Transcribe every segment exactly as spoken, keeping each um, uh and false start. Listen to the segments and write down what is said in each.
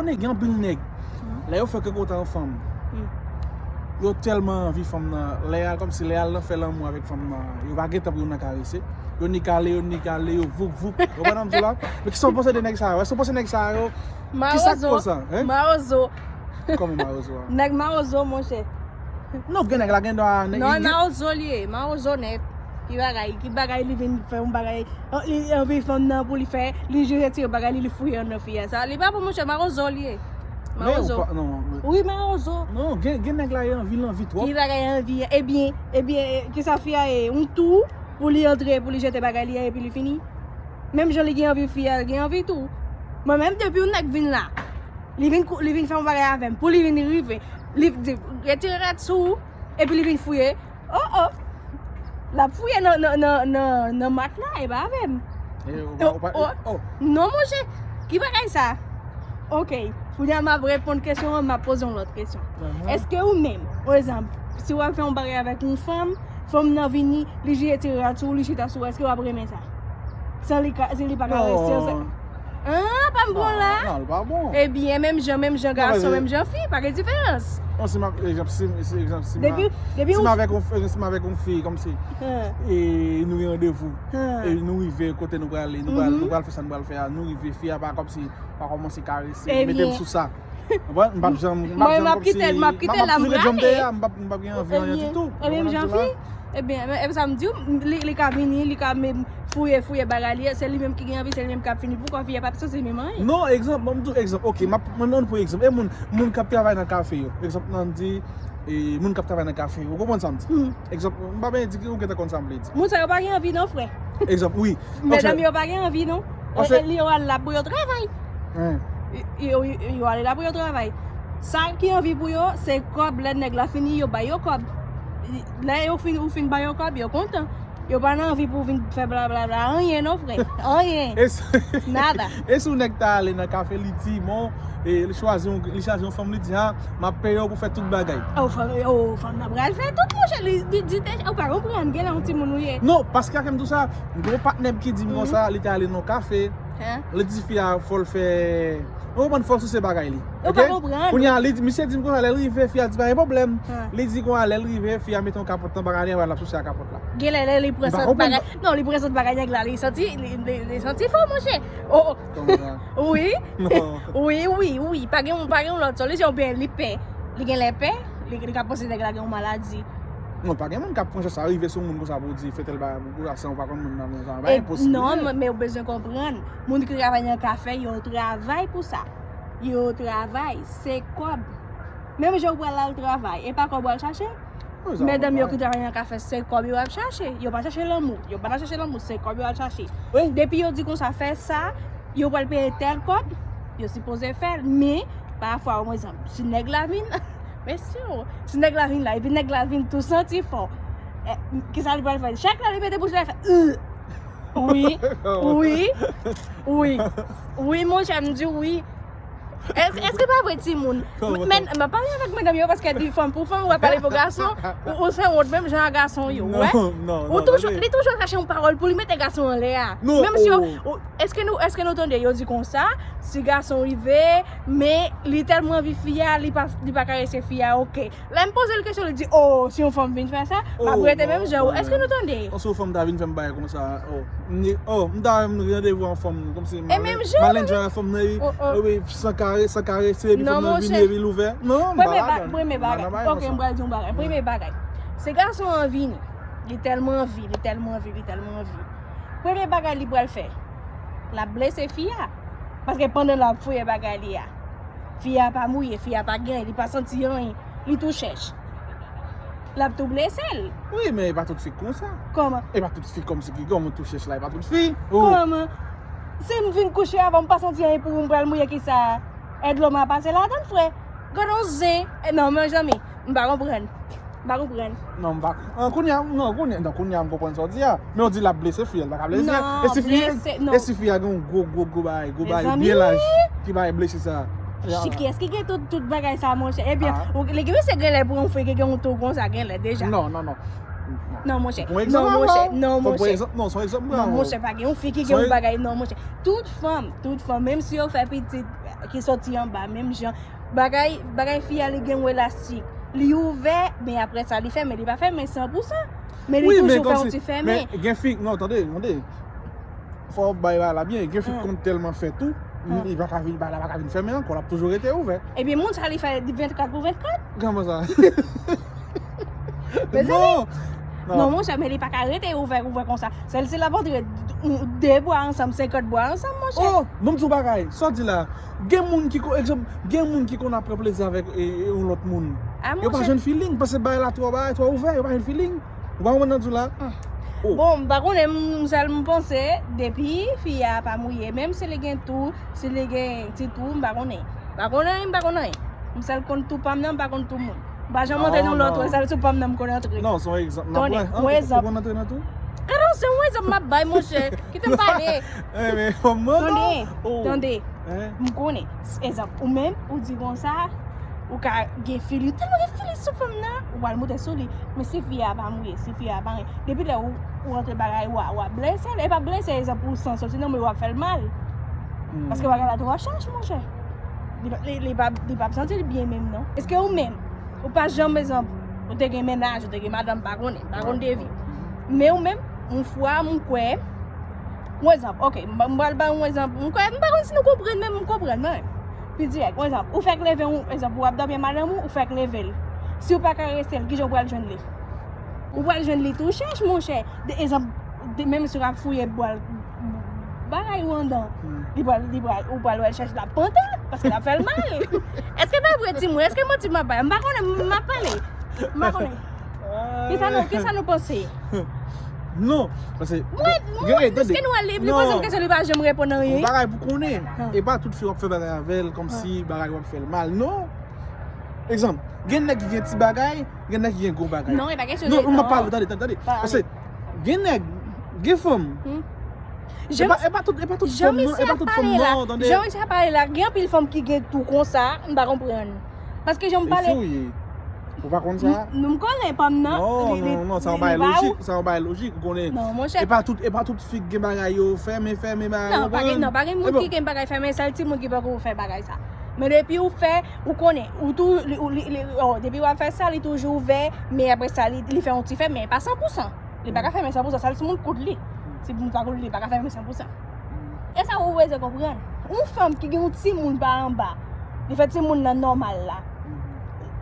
Gen anpil nèg, lè yo fè kekota yon fanm, yo tèlman anvi fanm nan, lè y al kòmsi, lè y al nan fè lanmou avèk fanm nan, yo pa gen tan pou yo nan karese. Yo ni kale, yo ni kale, yo voup voup. Ou konprann sa m di w la? Men kisa w panse de nèg sa yo? Èske w panse nèg sa yo, kisa k koz sa? Hein? Mawozo. Kòman mawozo a? Nèg mawozo, monchè. Non, gen nèg la gen dwa, nèg. Non, mawozo li ye, mawozo nèt. Ki bagay, ki bagay li vin fè yon bagay, li anvi fanm nan pou li fè, li jis retire bagay li, li fouye anndan fi a. Sa li pa bon, monchè, mawozo li ye. Mawozo. Wi, mawozo. Non, gen, gen nèg la, li anvi, li anvi twòp. Ki bagay anvi? Ebyen, ebyen, kisa fi a ye? Yon tou pou li antre, pou li jete bagay li a, epi li fini. Menm jan li gen anvi fi a, li gen anvi tou. Mwen menm, depi yon nèg vin la, li vin, li vin fè yon bagay avè m, pou li vin rive, li di, retire rad sou ou, epi li vin fouye. Oh, oh. L ap fouye nan, nan, nan, nan, nan mat la, e pa avè m. Non, monchè. Ki bagay sa? Ok. Kounye a, m ap reponn kesyon an, m ap poze yon lòt kesyon. Èske ou menm, pa egzanp, si w ap fè yon bagay avèk yon fanm, fanm nan vini, li jis retire rad sou ou, li chita sou ou, èske w ap renmen sa? San li ka, si li pa ka rete, san. Ah, pa m bon la? Non, li pa bon. Ebyen, menm jan, menm jan gason, menm jan fi, pa gen diferans. Bon, si m ap, egzanp, si, si, egzanp, si m a, depi, depi si m avèk yon, si m avèk yon fi, kòmsi, e nou gen randevou, e nou rive kote nou prale, nou pral, nou pral fè sa nou pral fè a, nou rive, fi a pa kòmsi, pa kòmanse karese, mete m sou sa. Konprann? M p ap janm, m p ap janm kòmsi, m ap, m ap toujou ret jan m te ye a, m p ap, m p ap gen anvi anyen ditou. Ebyen, menm jan fi, ebyen, e sa m di w, li, li ka vini, li ka menm fouye, fouye bagay li, se li menm ki gen anvi, se li menm k ap fini. Poukò fi a p ap santi menm anyen? Non, egzanp, ban m di w egzanp. Ok, m ap, mwen, mwen pran egzanp. E moun, moun k ap travay nan kafe yo. Egzanp, nan di, e moun k ap travay nan kafe yo. Ou konprann sa m di? Egzanp, m pa byen di ki ou gentan konn sa m vle di. Moun sa yo pa gen anvi non, frè. Egzanp, wi. Medam yo pa gen anvi non. E, e li yo al la pou yo travay. Yo, yo, yo ale la pou yo travay. Sa ki anvi pou yo, se kòb. Lè nèg la fini, yo ba yo kòb. Lè yo fin, ou fin ba yo kòb, yo kontan. Yo pa nan anvi pou vin fè blablabla. Anyen non, frè. Anyen. Nada. E si yon nèg ta ale nan kafe, li di, bon, e li chwazi yon, li chwazi yon fanm, li di, a, m ap peye w pou fè tout bagay. O, fanm, o, fanm nan pral fè tout, monchè. Li, li di deja, ou pa konprann, genlè yon timoun ou ye. Non, paske a ke m di w sa, m gen yon patnè m ki di m konsa, li te ale nan yon kafe, li di fi a fò l fè, ou konprann, fò l souse bagay li. Ou pa konprann. Kounye a, li di, misye di m konsa, lè l rive, fi a di pa gen pwoblèm. Li di konsa, lè l rive, fi a mete yon kapòt nan bagay li, anba l ap souse a kapòt la. Genlè lè li pran sòt bagay, non, li pran sòt bagay nèg la, li santi, li, li, li santi fò, monchè. O, o. Wi. Wi, wi, wi. Pa gen, pa gen yon lòt solisyon, oubyen li pè. Li genlè pè, li, li ka panse nèg la gen yon maladi. Non, pa gen moun k ap pran chans sa, rive sou moun konsa pou di fè tèl bagay pou, pou sa, san ou pa konn moun nan, men sa, pa gen posiblite. Non, men, men ou bezwen konprann, moun ki travay nan kafe, yo travay pou sa. Yo travay, se kòb. Menm jan ou pral al travay, e pa kòb ou al chache? Medam yo ki travay nan kafe, se kòb yo al chache. Yo pa chache lanmou. Yo pa nan chache lanmou, se kòb yo al chache. Depi yo di konsa, fè sa, yo pral peye tèl kòb, yo sipoze fè l. Men, pafwa, yon egzanp, si nèg la vin, mesye, si nèg la vin la, epi nèg la vin tou santi fò, kisa li pral fè? Chak lè li mete bouch la, li fè, wi, wi, wi, wi, monchè, m di wi. Èske, èske pa vre, timoun? Men, m ap pale avèk medam yo paske di fanm pou fanm, ou ap pale pou gason, ou, ou se wont menm jan a gason yo, ou wè? Ou toujou, li toujou chache yon pawòl pou li mete gason anlè a. Menm si yo, èske nou, èske nou tande yo di konsa, si gason rive, men li tèlman anvi fi a, li pa, li pa karese fi a, ok. Lè m poze l kesyon, li di, o, si yon fanm vin fè sa, m ap rete menm jan. Èske nou tande? O, si yon fanm ta vin fè m bagay konsa, o. M di, o, m ta menm randevou an fanm, kòmsi m al enjoy an fanm nan, epi san kare, san karese, epi fanm nan vini, epi l ouvè. Non, m pa ladan. Premye bagay, ok, m pral di yon bagay. Premye bagay, se gason an vini, li tèlman anvi, li tèlman anvi, li tèlman anvi. Premye bagay li pral fè, l ap blese fi a. Paske pandan l ap fouye bagay li a, fi a pa mouye, fi a pa gen, li pa santi anyen, li tou chèch. L ap tou blese l. Wi, men e pa tout fi k konsa. Kòman? E pa tout fi kòmsi ki, kòman tou chèch la, e pa tout fi. Kòman? Si m vin kouche avan, m pa santi anyen pou m pral mouye kisa? Èdlo m a pase ladan l, frè. Gad on zen. Non, mezanmi, m pa konprann. M pa konprann. Non, m pa, an, kounye a, non, kounye, non, kounye a m konprann sa w di a. Men w di l ap blese fi a, l pa ka blese fi a. E si fi a, e si fi a gen yon gwo, gwo, gwo bagay, gwo bagay byen laj ki bay blese sa? Kiyès ki gen tout, tout bagay sa, monchè? Ebyen, ou, li gen, misye genlè pran yon fi ki gen yon tou konsa genlè deja. Non, non, non. Non, monchè. Non, monchè. Non, monchè. Non, se yon egzanp. Non, monchè, pa gen yon fi ki gen yon bagay, non, monchè. Tout fanm, tout fanm, menm si yo fè pitit, ki sòti anba, menm jan. Bagay, bagay fi a, li gen yon elastik. Li ouvè, men apre sa, li fèmen. Li pa fèmen san pou san. Men li toujou fè yon ti fèmen. Men gen fi, non, tande, tande. Fò w bay bagay la byen. Gen fi ki konn tèlman fè tou, li pa ka vin, bagay la pa ka vin fèmen ankò, l ap toujou rete ouvè. Ebyen, moun sa, li fè vennkat pou vennkat. Kòman sa? Mezanmi. Non, non, monchè, men li pa ka rete ouvè, ouvè konsa. Sèl si l ap antre de bwa ansanm, senkant bwa ansanm, monchè. Oh, ban m di w bagay, sa w di la. Gen moun ki, egzanp, gen moun ki konn ap pran plezi avèk e, e, yon lòt moun. Yo pa jwenn feeling, paske bagay la twò, bagay twò ouvè, yo pa jwenn feeling. Ou pa konprann sa m di w la? Oh. Bon, m pa konnen, m, sèl m panse, depi fi a pa mouye, menm si li gen tou, si li gen ti tou, m pa konnen. M pa konnen, m pa konnen. M sèl konn tou pa m nan, m pa konn tou moun. M pa janm antre nan lòt, sèl sou pa m nan m konn antre. Non, se yon egzanp. Tande, yon egzanp. Ou konn antre nan tou? Gade, se yon egzanp m ap bay, monchè. Kite m pale. Tande, tande. M konnen. Egzanp, ou menm, ou di konsa, ou ka gen feeling, tèlman gen feeling sou fanm nan, ou pral monte sou li. Men si fi a pa mouye, si fi a pa anyen, depi lè ou, ou rantre bagay, w a, w a blese l, e pa blese, egzanp, ou san soti nan men w ap fè l mal. Paske bagay la twò chèch, monchè. Li, li, li pa, li p ap santi l byen menm, non. Èske ou menm, ou pa janm, egzanp, ou te gen mennaj, ou te gen madanm, m pa konnen, m pa konn de vi. Men ou menm, yon fwa, m kwè, yon egzanp, ok, m, m pral bay yon egzanp, m kwè, m pa konn si nou konprann, men m konprann, mwen menm. Pi dirèk, yon egzanp, ou fèk leve, yon egzanp, ou ap dòmi ak madanm ou, ou fèk leve l. Si w pa karese l, kijan w pral jwenn li? Ou pral jwenn li tou chèch, monchè. De egzanp, de, menm si w ap fouye bwal, bagay ou anndan, li pral, li pral, ou pral wè l chèch l ap pante, paske l ap fè l mal. Èske pa vre, timoun? Èske manti m ap bay? M pa konnen, m ap pale. M pa konnen. Kisa nou, kisa nou panse? Non, paske, mwen, mwen, gen, gen, piske nou al li, li poze m kesyon, li pa janm reponn anyen. Yon bagay pou konnen, e pa tout fi w ap fè bagay avè l, kòmsi bagay w ap fè l mal. Non. Egzanp, gen nèg ki gen ti bagay, gen nèg ki gen gwo bagay. Non, e pa kesyon de, non, m ap pale, tande, tande, tande. Paske gen nèg, gen fanm. E pa, e pa tout, e pa tout fanm, non, e pa tout fanm, non, tande. Jan misye ap pale la, gen anpil fanm ki gen tou konsa, m pa konprann. Paske jan m pale. Ou pa konn sa? M, m konnen pa m nan. Non, non, non, sa yon bagay lojik, sa yon bagay lojik, ou konnen. Non, monchè. E pa tout, e pa tout fi k gen bagay yo fèmen, fèmen bagay yo. Non, pa gen, non, pa gen moun ki gen bagay fèmen, sèl timoun ki poko fè bagay sa. Men depi ou fè, ou konnen, ou tou, li, ou, li, li, oh, depi w ap fè sa, li toujou ouvè, men apre sa, li, li fè yon ti fèmen, pa san pou san. Li pa ka fèmen san pou san, sèl si moun kout li. Si moun pa kout li, li pa ka fèmen san pou san. E sa ou bezwen konprann. Yon fanm ki gen yon timoun pa anba, li fè timoun nan nòmal la.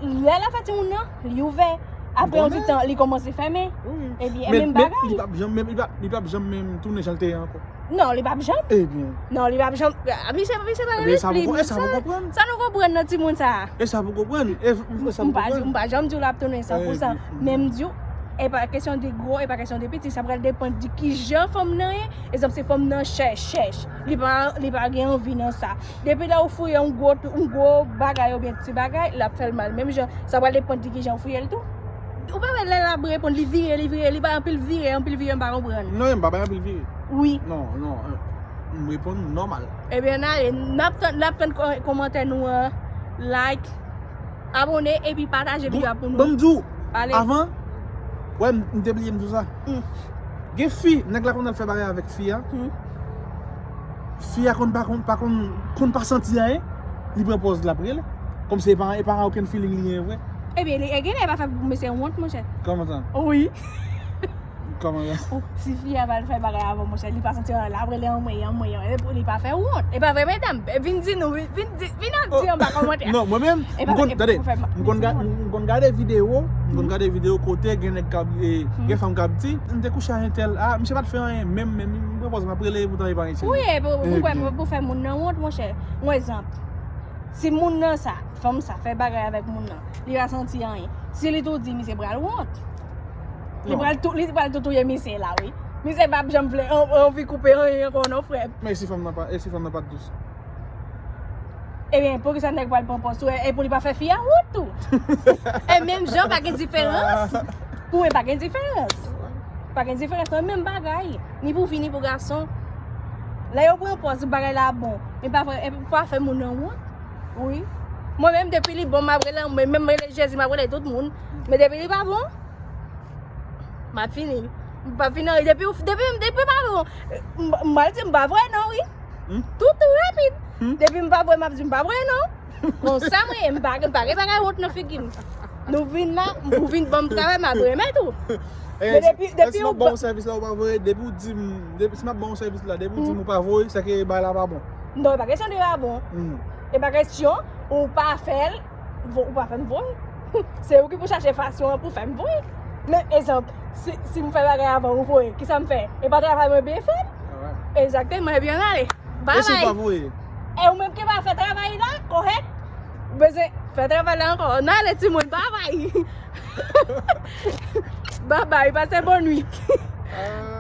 Lè l ap fè timoun nan, li ouvè. Apre yon ti tan, li kòmanse fèmen. Ebyen, e menm bagay. Men, men, li p ap janm, men, li p ap, li p ap janm menm tounen jan l te ye ankò. Non, li p ap janm. Ebyen. Non, li p ap janm. Ah, misye, misye pa gen lespri. Sa nou konprann nan timoun sa a. E sa pou konprann. E, e sa pou konprann. M pa, m pa janm di w l ap tounen san pou san. Men m di w, e pa kesyon de gwo, e pa kesyon de piti. Sa pral depann de kijan fanm nan ye. Egzanp, si fanm nan chèch, chèch. Li pa, li pa gen anvi nan sa. Depi lè ou fouye yon gwo, yon gwo bagay oubyen ti bagay, l ap fè l mal. Menm jan, sa pral depann de kijan ou fouye l tou. Ou pa wè lè l ap reponn, li vire, li vire, li bay anpil vire, anpil vire, m pa konprann. Non, m pa bay anpil vire. Wi. Non, non, eh, m reponn nòmal. Ebyen, n ale, n ap tann, n ap tann kò-, kòmantè nou an, like, abòne, epi pataje videyo a pou nou. Bon, m di w, avan, wè, m, m te bliye m di w sa. Gen fi, nèg la konn al fè bagay avèk fi a. Fi a konn pa konn, pa konn, konn pa santi anyen, li pran pòz l ap rele. Kòmsi e pa, e pa okenn feeling li gen vre. Ebyen, li, e genlè e pa fè pou mesye wont, monchè. Kòman sa? Wi. Kòman sa? Ou, si fi a pa al fè bagay avan, monchè, li pa santi anyen, l ap rele anmwey, anmwey, anmwey, li pa fè wont. E pa vre, medam? Vin di nou, vin, vin di, vin al di anba kòmantè. Non, mwen menm, m konn, tande, m konn ga-, m konn gade videyo, m konn gade videyo kote gen nèg k ap, e, gen fanm k ap di, m te kouche ak entèl, ah, misye pa t fè anyen, menm, menm, m pran pòz m ap rele, poutan e pa gen cheri. Wi, e pou, pou, pou, pou fè moun nan wont, monchè. Yon egzanp. Si moun nan sa, fanm sa, fè bagay avèk moun nan, li pa santi anyen. Si li tou di, misye pral wont. Li pral tou, li pral tou touye misye la, wi. Misye p ap janm vle an-, anvi koupe anyen ankò, non, frè. Men e si fanm nan pa, e si fanm nan pa t dous? Ebyen, poukisa nèg pral pran pòz tou, e, e pou li pa fè fi a wont tou? E menm jan, pa gen diferans. Pou mwen, pa gen diferans. Pa gen diferans, non, menm bagay. Ni pou fi, ni pou gason. Lè yo pran pòz, bagay la bon. E pa fè, e pa fè moun nan wont. Wi. Mwen menm, depi li bon, m ap rele, mwen menm rele Jezi, m ap rele tout moun. Men depi li pa bon, m ap fini. M p ap fini anyen. Depi, depi, depi pa bon, m, m pral di m pa vre non, wi. Tou, tou rapid. Depi m pa voye, m ap di m pa voye non. Konsa mwen ye, m pa, m pa gen bagay wont nan figi m. Nou vin la, ou vin ban m travay, m ap remèt ou. Ey, Men depi- èske depi m ou ap ba w ba- sèvis la, ou pa voye, depi w di m, depi si m ap ba w sèvis la, depi w di m ou pa voye, se ke bagay la pa bon. Non, e pa kesyon de pa bon. Hmm. E pa kesyon, ou pa fè l, vo- ou pa fè m voye. Se ou ki pou chache fason an pou fè m voye. Men, egzanp, si, si m fè bagay avan ou voye, kisa m fè? E pa travay mwen byen fè? Alright. Egzakteman, ebyen ale. E si w pa Babay. Voye? E ou menm ki pa fè travay la, kòrèk? Ou bezwen fè travay la ankò. N ale timoun, babay. Babay, pase bòn nwit. Ah.